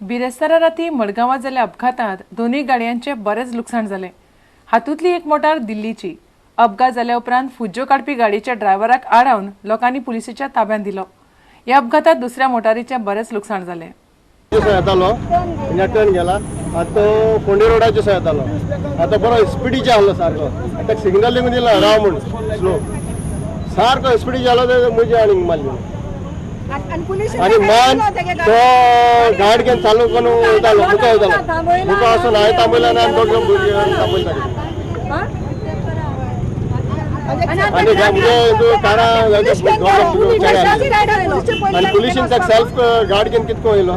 बिरेस्तारा राती मडगांवां जाल्ल्या अपघातांत दोनूय गाडयांचें बरेंच लुकसाण जालें. हातूंतली एक मोटार दिल्लीची. अपघात जाल्या उपरांत फुज्ज्यो काडपी गाडयेच्या ड्रायव्हराक आडावन लोकांनी पुलिसेच्या ताब्यांत दिलो. ह्या अपघातांत दुसऱ्या मोटारीचें बरेंच लुकसाण जालें. येतालो टर्न गेला आतां फोंडे रोडाचेर येतालो, आतां बरो स्पिडीचे आहलो सारको, आतां सिग्नल लेगून दिला राव म्हूण स्लो, सारको स्पिडीचे आलो म्हजी आनी मारली आनी मान तो गाडी घेवन चालू करून वयतालो, मुखार वयतालो, मुखार वचून हांवें थांबयलो आनी आमी दोग भुरगे थांबयले. आनी म्हणजे कारां आनी पुलिशीन सेल्फ गाडी घेवन कितको वयलो.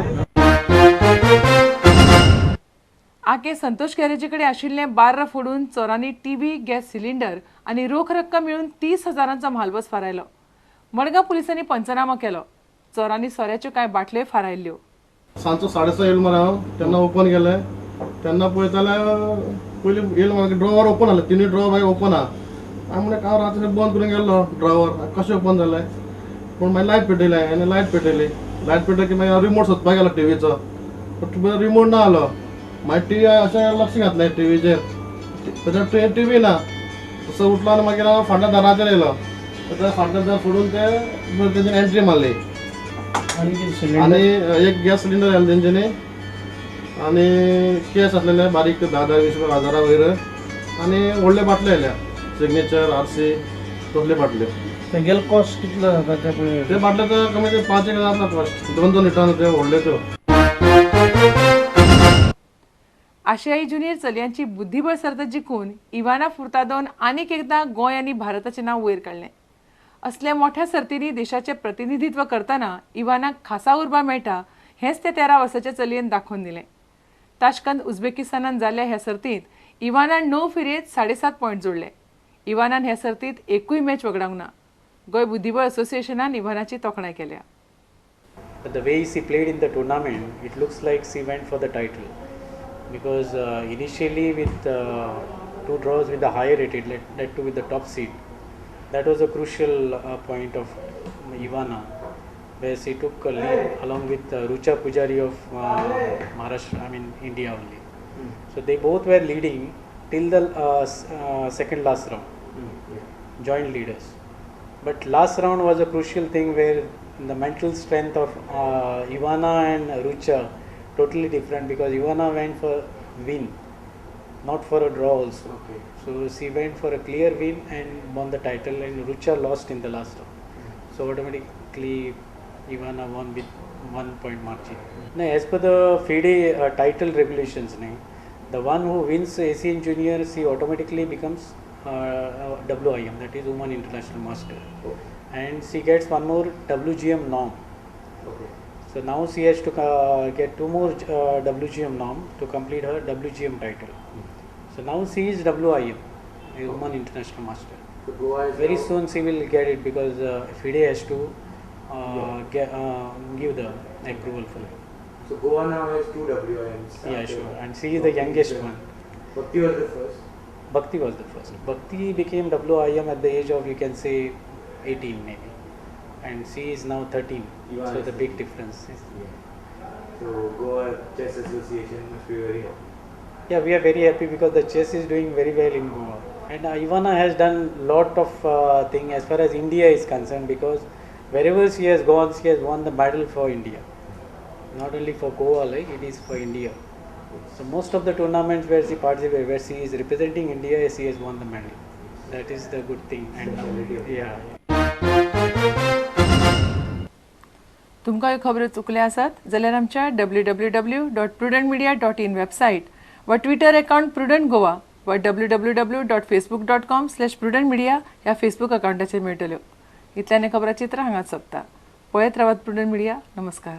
आके संतोष गॅरेजी कडेन आशिल्लें बार्र फोडून चोरांनी टीव्ही, गॅस सिलिंडर आनी रोख रक्कम मेळून 30,000 म्हालवज फारायलो. मडगांव पुलिसांनी पंचनामो केलो. चोरांनी सोऱ्याच्यो कांय बाटल्यो फारायल्ल्यो. सांजचो 6:30 येयल मरे हांव, तेन्ना ओपन केलें, तेन्ना पळयता पयलीं येयल मरे ड्रॉवर ओपन आसलें, तिनूय ड्रॉवर मागीर ओपन आहा. हांव म्हणलें हांव राती बंद करून गेल्लो ड्रॉवर, कशें ओपन जालें पूण मागीर लायट पेटयली हांवें, लायट पेटयली, लायट पेटली मागीर हांव रिमोट सोदपाक गेलो टिवीचो, रिमोट ना आलो. मागीर टिवी अशें लक्ष घातलें टिवीचेर, ताच्यार टिवी ना. तसो उठलो आनी मागीर हांव फाटल्या दाराचेर येयलो, फाटल्या दार फोडून ते तेंच्यानी एंट्री मारली आनी एक गॅस सिलिंडर आयलो तेंच्यांनी आनी कॅश आसलेले बारीक 10-10, 20 हजारा वयर आनी व्हडले बाटले आयल्या, सिग्नेचर, आरसी तसले बाटल्यो. तेगेलो कॉस्ट कितलो जाता ते पळय? ते बाटले तर कमी कमी 5-1 हजार जाता कॉस्ट, 2-2 लिटर ते व्हडले त्यो. आशियाई ज्युनियर चलयांची बुद्धिबळ सर्त जिखून इव्हाना फुर्तादोन आनीक एकदां गोंय आनी भारताचें नांव वयर काडलें. असल्या मोठ्या सर्तींनी देशाचें प्रतिनिधित्व करतना इव्हानाक खासा उर्बा मेळटा हेंच ते 13 वर्साच्या चलयेन दाखोवन दिलें. ताशकंद उझबेकिस्तानान जाल्ल्या ह्या सर्तींत इव्हानान 9 फेरयेंत 7.5 पॉयंट जोडले. इव्हानान ह्या सर्तींत एकूय मॅच वगडावंक ना. गोंय बुद्धिबळ असोसिएशनान इव्हानाची तोखणाय केल्या. The way she played in the tournament, it looks like she went for the title because initially with 2 draws with the higher rated, led to with the top seed. That was a crucial point of Ivana, where she took a lead along with Rucha Pujari of Maharashtra, I mean India only. So they both were leading till the second last round, joint leaders. But last round was a crucial thing where the mental strength of Ivana and Rucha totally different, because Ivana went for win, not for a draw also. Okay. So she went for a clear win and won the title, and Rucha lost in the last round. So automatically Ivana won with 1 point margin. Now, as per the FIDE title regulations, the one who wins Asian Junior, she automatically becomes WIM, that is Woman International Master. Oh. And she gets one more WGM norm. Okay. So now she has to get 2 more WGM norm to complete her WGM title. So now she is WIM, a Woman International Master. So Goa is very soon she will get it, because FIDE has to give the approval for it. So Goa now has 2 WIMs. Yeah, sure. And she is the youngest one. Bhakti was the first. Bhakti was the first. Bhakti became WIM at the age of, you can say, 18 maybe, and she is now 13. Ivana, so the big difference is. Yeah. So Goa Chess Association must be very happy. Yeah, we are very happy because the chess is doing very well in Goa. And Ivana has done lot of thing as far as India is concerned, because wherever she has gone, she has won the medal for India. Not only for Goa, like it is for India. So most of the tournaments where she participates, where she is representing India, she has won the medal. That is the good thing. And yeah. तुमकां ह्यो खबरो चुकल्या आसात जाल्यार आमच्या www.prudentmedia.in website वा Twitter account prudent Goa वा www.facebook.com/prudentmedia ह्या Facebook अकाउंटाचेर मेळटल्यो. इतल्यान खबराचित्र हांगाच सोंपता. पळयत रावात प्रुडंट मिडिया. नमस्कार.